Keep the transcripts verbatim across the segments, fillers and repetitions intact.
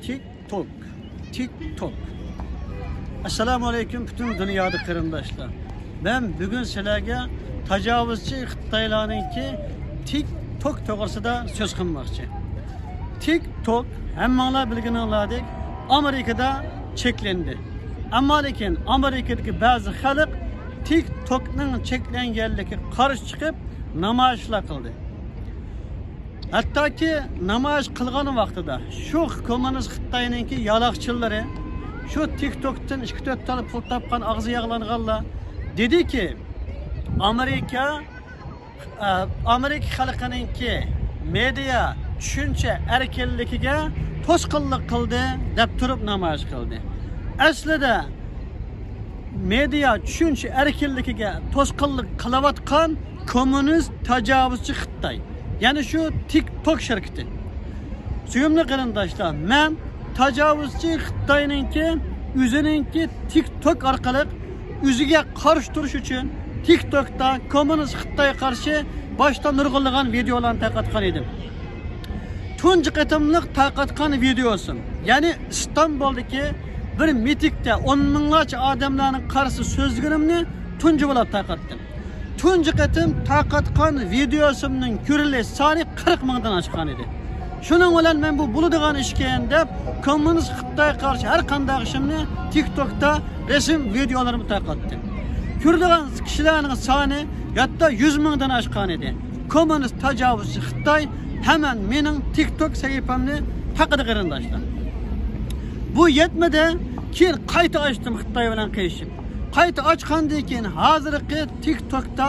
تىك توك، تىك توك. ئەسسالامۇ ئەلەيكۇم، پۈتۈن دۇنيادا قېرىنداشلار. مەن بۈگۈن سىلەرگە تاجاۋۇزچى خىتايلارنىڭكى تىك توك توغرىسىدا سۆز قىلماقچى. تىك توك، ھەممىڭلار بىلگىنىڭلاردەك، ئامېرىكىدا چەكلەندى. ئەمما لېكىن ئامېرىكىدىكى بەزى خەلق تىك توكنىڭ چەكلەنگەنلىكىگە قارشى چىقىپ، نامايىشلار قىلدى. ھەتتاكى نامايىش قىلغان ۋاقتىدا شۇ كوممۇنىست خىتاينىڭكى يالاقچىلىرى، شۇ تىك توكتىن ئىككى تۆت تال پۇل تاپقان ئاغزى ياغلانغانلار دېدىكى، ئامېرىكا، ئە، ئامېرىكا خەلقىنىڭكى مېدىيا چۈشەنچە ئەركىنلىكىگە توسقۇنلۇق قىلدى دەپ تۇرۇپ نامايىش قىلدى. ئەسلىدە مېدىيا چۈشەنچە ئەركىنلىكىگە توسقۇنلۇق قىلىۋاتقان كوممۇنىست تاجاۋۇزچى خىتاي، يەنى شۇ تىك توك شىركىتى. سۆيۈملۈك قېرىنداشلار، مەن تاجاۋۇزچى خىتاينىڭكى ئۆزىنىڭكى تىك توك ئارقىلىق ئۆزىگە قارشى تۇرۇش ئۈچۈن تىك توكتا كوممۇنىست خىتايغا قارشى باشتا نۇرغۇنلىغان ۋىدېئولارنى تارقاتقان ئىدىم. تۇنجى قېتىملىق تارقاتقان ۋىدېئوسۇم، يەنى ئىستانبۇلدىكى بىر مىتىكتە ئون مىڭلارچە ئادەملەرنىڭ قارشىسىدا سۆزلىگىنىمنى تۇنجى بولۇپ تارقاتتىم. تۇنجى قېتىم تارقاتقان ۋىدېئوسۇمنىڭ كۆرۈلۈش سانى قىرىق مىڭدىن ئاشقان ئىدى. شۇنىڭ بىلەن مەن بۇ بولىدىغان ئىشكەن دەپ، كوممۇنىست خىتايغا قارشى ھەر قانداق ئىشىمنى تىك توكتا رەسىم ۋىدېئولىرىمنى تارقاتتىم. كۆرىدىغان كىشىلەرنىڭ سانى ھەتتا يۈز مىڭدىن ئاشقان ئىدى. كوممۇنىست تاجاۋۇزچى خىتاي ھەمەن مېنىڭ تىك توك سەھىپەمنى تاقىدى قېرىنداشلار. بۇ يەتمىدى، كېيىن قايتا ئاچتىم خىتاي بىلەن قىلىشىپ. قايتا ئاچقاندىن كېيىن ھازىرقى تىك توكتا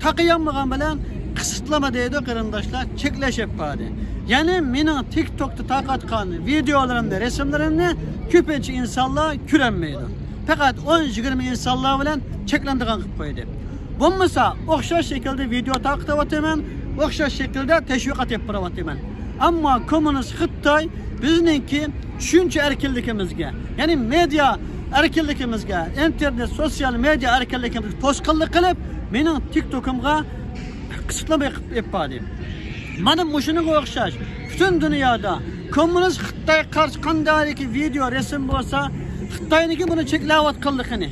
تاقىيالمىغان بىلەن قىسىتلىما دەيدۇ قېرىنداشلار، چەكلەش ئېلىپ باردى. يەنى مېنىڭ تىك توكتا تارقاتقان ۋىدېئولىرىمنى، رەسىملىرىمنى كۆپىنچە ئىنسانلار كۆرەلمەيدۇ. پەقەت ئون يىگىرمە ئىنسانلار بىلەن چەكلىنىدىغان قىلىپ قويدى. بولمىسا ئوخشاش شەكىلدە ۋىدېئو تارقىتىۋاتىمەن، ئوخشاش شەكىلدە تەشۋىقات ئېلىپ بېرىۋاتىمەن. ئەمما كوممۇنىست خىتاي بىزنىڭكى چۈشەنچە ئەركىنلىكىمىزگە، يەنى مېدىيا ئەركىنلىكىمىزگە، ئىنتېرنېت، سوتسىيال مېدىيا ئەركىنلىكىمىزگە توسقۇنلۇق قىلىپ، مېنىڭ تىك توكۇمغا قىسىتلىما قىلىپ بېرىپ باردى. مانا مۇشۇنىڭغا ئوخشاش پۈتۈن دۇنيادا كوممۇنىست خىتايغا قارشى قانداقكى ۋىدېئو، رەسىم بولسا، خىتاينىڭكى بۇنى چەكلەۋاتقانلىقىنى،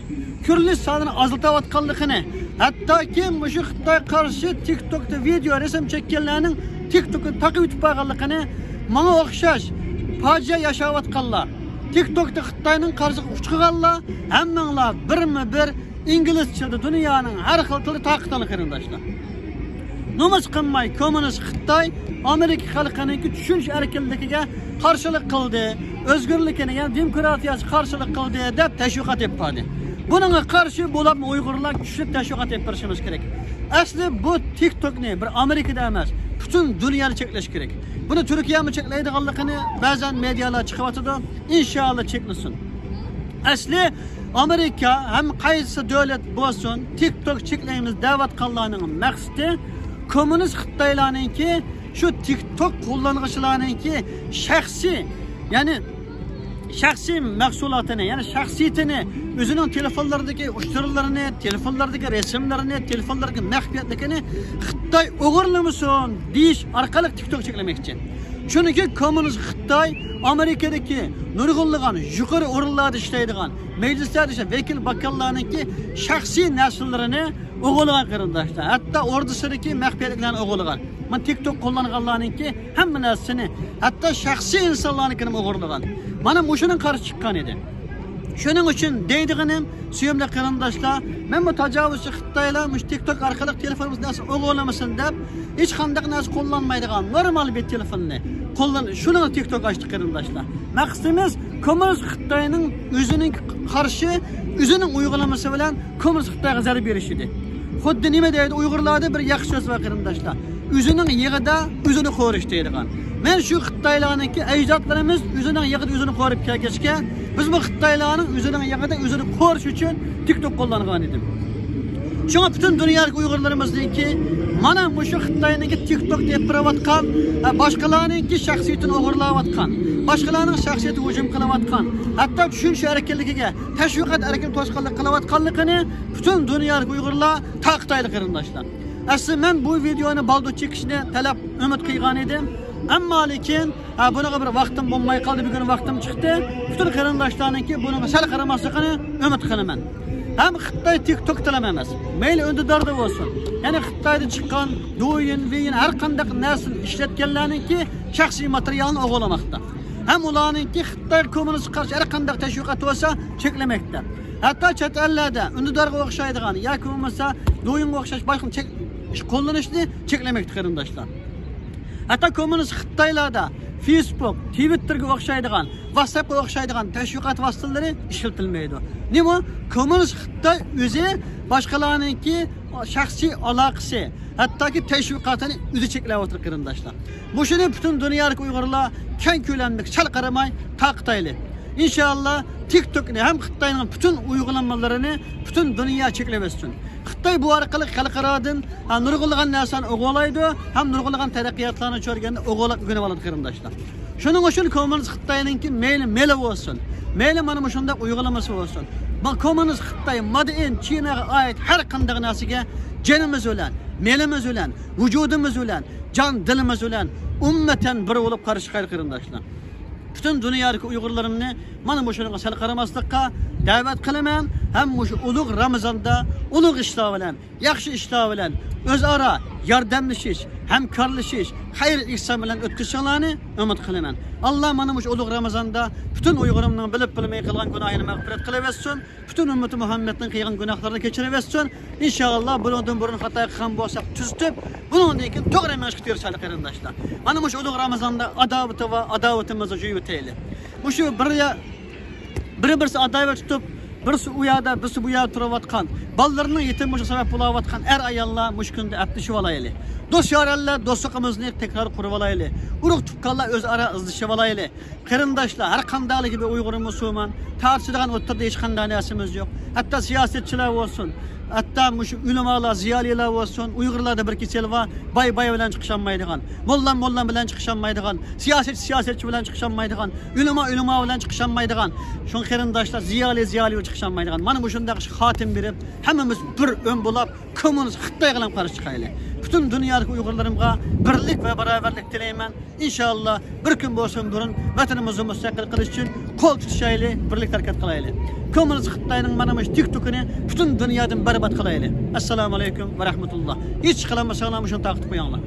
كۆرۈلۈش سانىنى ئازلىتىۋاتقانلىقىنى، ھەتتاكى مۇشۇ خىتايغا قارشى تىك توكتا ۋىدېئو، رەسىم چەككەنلەرنىڭ تىك توكىنى تاقىۋېتىپ بارغانلىقىنى، ماڭا ئوخشاش پاجىئە ياشاۋاتقانلار، تىك توكتا خىتاينىڭ قارشىسىغا ئۇچرىغانلار ھەممىڭلار بىرمۇ بىر ئىنگلىزچىدا دۇنيانىڭ ھەر خىل تىلى تارقىتىڭلار قېرىنداشلار. نومۇس قىلماي كوممۇنىست خىتاي ئامېرىكا خەلقىنىڭكى چۈشىنىش ئەركىنلىكىگە قارشىلىق قىلدى، ئۆزگۈرلۈكىنى، يەنى دېموكراتىيەسىگە قارشىلىق قىلدى دەپ تەشۋىقات ئېلىپ باردى. بۇنىڭغا قارشى بولۇپمۇ ئۇيغۇرلار كۈچلۈك تەشۋىقات ئېلىپ بېرىشىمىز كېرەك. ئەسلى بۇ تىك توكنى بىر ئامېرىكىدا ئەمەس، پۈتۈن دۇنيادا چەكلەش كېرەك. بۇنى تۈركىيەمۇ چەكلەيدىغانلىقىنى بەزەن مېدىيالار چىقىۋاتىدۇ. ئىنشائاللا چەكلىسۇن. ئەسلى ئامېرىكا ھەم قايسى دۆلەت بولسۇن، تىك توك چەكلەيمىز دەۋاتقانلارنىڭ مەقسىتى كوممۇنىست خىتايلارنىڭكى، شۇ تىك توك قوللانغۇچىلارنىڭكى شەخسىي، يەنى شەخسىي مەھسۇلاتىنى، يەنى شەخسىيىتىنى، ئۆزىنىڭ تېلېفونلىرىدىكى ئۇچۇرلىرىنى، تېلېفونلىرىدىكى رەسىملىرىنى، تېلېفونلىرىدىكى مەخپىيەتلىكىنى خىتاي ئوغرىلىمىسۇن دېيىش ئارقىلىق تىك توك چەكلىمەكچى. چۈنكى كوممۇنىست خىتاي ئامېرىكىدىكى نۇرغۇنلىغان يۇقىرى ئورۇنلاردا ئىشلەيدىغان، مەجلىسلەردە ئىشلەيدىغان ۋەكىل ۋاكاللارنىڭكى شەخسىي نەرسىلىرىنى ئوغرىلىغان قېرىنداشلار. ھەتتا ئوردىسىدىكى مەخپىيەتلىكلەرنى ئوغرىلىغان. مانا تىك توك قوللانغانلارنىڭكى ھەممە نەرسىنى، ھەتتا شەخسىي ئىنسانلارنىڭكىنىمۇ ئوغرىلىغان. مانا مۇشۇنىڭ قارشى چىققان ئىدى. شۇنىڭ ئۈچۈن دەيدىغىنىم، سۆيۈملۈك قېرىنداشلار، مەن بۇ تاجاۋۇزچى خىتايلار مۇشۇ تىك توك ئارقىلىق تېلېفونىمىزنى نەرسە ئوغرىلىمىسۇن دەپ، ھېچقانداق نەرسە قوللانمايدىغان نورمال بىر تېلېفوننى قوللان-، شۇنىڭغا تىك توك ئاچتى قېرىنداشلار. مەقسىتىمىز كوممۇنىست خىتاينىڭ ئۆزىنىڭ قارشى، ئۆزىنىڭ ئوغرىلىمىسى بىلەن كوممۇنىست خىتايغا زەربە بېرىش ئىدى. خۇددى نېمە دەيدۇ ئۇيغۇرلاردا بىر ياخشى سۆز بار قېرىنداشلار. ئۆزىنىڭ يېغىدا ئۆزىنى قورۇش دەيدىغان. مەن شۇ خىتايلارنىڭكى ئەجدادلىرىمىز ئۆزىنىڭ يېغىدا ئۆزىنى قورۇپ كەلگەچكە، بىزمۇ خىتايلارنىڭ ئۆزىنىڭ يېغىدا ئۆزىنى قورۇش ئۈچۈن تىك توك قوللانغان ئىدىم. شۇڭا پۈتۈن دۇنيادىكى ئۇيغۇرلىرىمىزنىڭكى مانا مۇشۇ خىتاينىڭكى تىك توك دەپ بېرىۋاتقان، ھە، باشقىلارنىڭكى شەخسىيىتىنى ئوغرىلاۋاتقان، باشقىلارنىڭ شەخسىيىتىگە ھۇجۇم قىلىۋاتقان، ھەتتا چۈشىنىش ئەركىنلىكىگە، تەشۋىقات ئەركىنلىكىگە توسقۇنلۇق قىلىۋاتقانلىقىنى پۈتۈن دۇنيادىكى ئۇيغۇرلار تارقىتايلى قېرىنداشلار. ئەسلى مەن بۇ ۋىدېئونى بالدۇر چېكىشنى تەلەپ، ئۈمىد قىلغان ئىدىم. ئەمما لېكىن، ھە، بۇنىڭغا بىر ۋاقتىم بولماي قالدى، بۈگۈن ۋاقتىم چىقتى. پۈتۈن قېرىنداشلارنىڭكى بۇنىڭغا سەل قارىماسلىقىنى ئۈمىد قىلىمەن. ھەم خىتاي تىك توكتىلا ئەمەس، مەيلى ئۈندىداردا بولسۇن، يەنى خىتايدا چىققان دويىن، ۋېيىن ھەر قانداق نەرسىنى ئىشلەتكەنلەرنىڭكى شەخسىي ماتېرىيالىنى ئوغرىلاپ ئالماقتا. ھەم ئۇلارنىڭكى خىتاي كوممۇنىستقا قارشى ھەر قانداق تەشۋىقات بولسا چەكلىمەكتە. ھەتتا چەت ئەللەردە ئۈندىدارغا ئوخشايدىغان ياكى بولمىسا دويىنغا ئوخشاش باشقا چەك-، قوللىنىشنى چەكلىمەكتە، قېرىنداشلار. ھەتتا كوممۇنىست خىتايلاردا فېيسبۇك، تىۋىتتېرگە ئوخشايدىغان، ۋاتساپقا ئوخشايدىغان تەشۋىقات ۋاسىتىلىرى ئىشلىتىلمەيدۇ. نېمە؟ كوممۇنىست خىتاي ئۆزى باشقىلارنىڭكى شەخسىي ئالاقىسى، ھەتتاكى تەشۋىقاتىنى ئۆزى چەكلەۋاتىدۇ، قېرىنداشلار. مۇشۇنى پۈتۈن دۇنيادىكى ئۇيغۇرلار كەڭ كۆلەملىك سەل قارىماي تارقىتايلى. ئىنشائاللا، تىك توكنى ھەم خىتاينىڭ پۈتۈن ئۇيغۇرلانمىلىرىنى پۈتۈن دۇنيا چەكلەۋەتسۇن. خىتاي بۇ ئارقىلىق خەلقئارادىن، ھە، نۇرغۇنلىغان نەرسىلەرنى ئوغرىلايدۇ ھەم نۇرغۇنلىغان تەرەققىياتلارنى چۆرگەندە ئوغرىلاپ ئۆگىنىۋالىدۇ، قېرىنداشلار. شۇنىڭ ئۈچۈن كوممۇنىست خىتاينىڭكى مەيلى مېلى بولسۇن، مەيلى مانا مۇشۇنداق ئۇيغۇرلىمىسى بولسۇن، ما-، كوممۇنىست خىتاي مادېئىن چىناغا ئائىت ھەر قانداق نەرسىگە جېنىمىز بىلەن، مېلىمىز بىلەن، ۋۇجۇدىمىز بىلەن، جان دىلىمىز بىلەن ئۈممەتەن بىر بولۇپ قارشى چىقايلى، قېرىنداشلار. پۈتۈن دۇنيادىكى ئۇيغۇرلىرىمنى مانا مۇشۇنىڭغا سەل قارىماسلىققا دەۋەت قىلىمەن ھەم مۇشۇ ئۇلۇغ رامىزاندا ئۇلۇغ ئىشلار بىلەن، ياخشى ئىشلار بىلەن ئۆزئارا ياردەملىشىش، ھەمكارلىشىش، خەير ئېھسان بىلەن ئۆتكۈزۈشۈڭلارنى ئۈمىد قىلىمەن. ئاللا مانا مۇشۇ ئۇلۇغ رامىزاندا پۈتۈن ئۇيغۇرۇمنىڭ بىلىپ بىلمەي قىلغان گۇناھىنى مەغپىرەت قىلىۋەتسۇن. پۈتۈن ئۈممىتى مۇھەممەدنىڭ قىلغان گۇناھلىرىنى كەچۈرۈۋەتسۇن. ئىنشائاللا، بۇنىڭدىن بۇرۇن خاتا قىلغان بولساق تۈزىتىپ، بۇنىڭدىن كېيىن توغرا مېڭىشقا تىرىشايلى، قېرىنداشلار. مانا مۇشۇ ئۇلۇغ رامىزاندا ئاداۋىتى بار، ئاداۋىتىمىزنى جۇيۇۋېتەيلى. مۇشۇ بىر يا-، بىر-، بىرسى ئاداۋەت تۇتۇپ، بىرسى ئۇ يەردە، بىرسى بۇ يەردە تۇرۇۋاتقان، بالىلىرىنىڭ يېتىم بولۇشىغا سەۋەب بولۇۋاتقان ئەر-ئاياللار مۇشۇ كۈندە ئەپلىشىۋالايلى. دوست-يارەنلەر دوستلۇقىمىزنى تەكرار قۇرۇۋالايلى. ئۇرۇق-تۇغقانلار ئۆزئارا ئىزدىشىۋالايلى. قېرىنداشلار، ھەر قانداقلىكى بىر ئۇيغۇر مۇسۇلمان، تارتىشىدىغان ئوتتۇرىدا ھېچقانداق نەرسىمىز يوق. ھەتتا سىياسەتچىلەر بولسۇن، ھەتتا مۇشۇ ئۆلىمالار، زىيالىيلار بولسۇن، ئۇيغۇرلاردا بىر كېسەل بار، باي باي بىلەن چىقىشالمايدىغان، موللا موللا بىلەن چىقىشالمايدىغان، سىياسەتچى سىياسەتچى بىلەن چىقىشالمايدىغان، ئۆلىما ئۆلىما بىلەن چىقىشالمايدىغان. شۇڭا قېرىنداشلار، زىيالىي زىيالىي بىلەن چىقىشالمايدىغان. مانا مۇشۇنداق ئىشقا خاتىمە بېرىپ، ھەممىمىز بىر ئۈن بولاپ، كوممۇنىست خىتايغا قارشى چىقايلى. پۈتۈن دۇنيادىكى ئۇيغۇرلىرىمغا بىرلىك ۋە باراۋەرلىك تىلەيمەن. ئىنشائاللا، بىر كۈن بولسۇن بۇرۇن ۋەتىنىمىزنى مۇستەقىل قىلىش ئۈچۈن قول تۇتۇشايلى، بىرلىكتە ھەرىكەت قىلايلى. كوممۇنىست خىتاينىڭ مانا مۇشۇ تىك توكىنى پۈتۈن دۇنيادىن بەربات قىلايلى. ئەسسالامۇ ئەلەيكۇم ۋە رەھمەتۇللا. ھېچ قىلالمىساڭلار مۇشۇنى تارقىتىپ قويۇڭلار.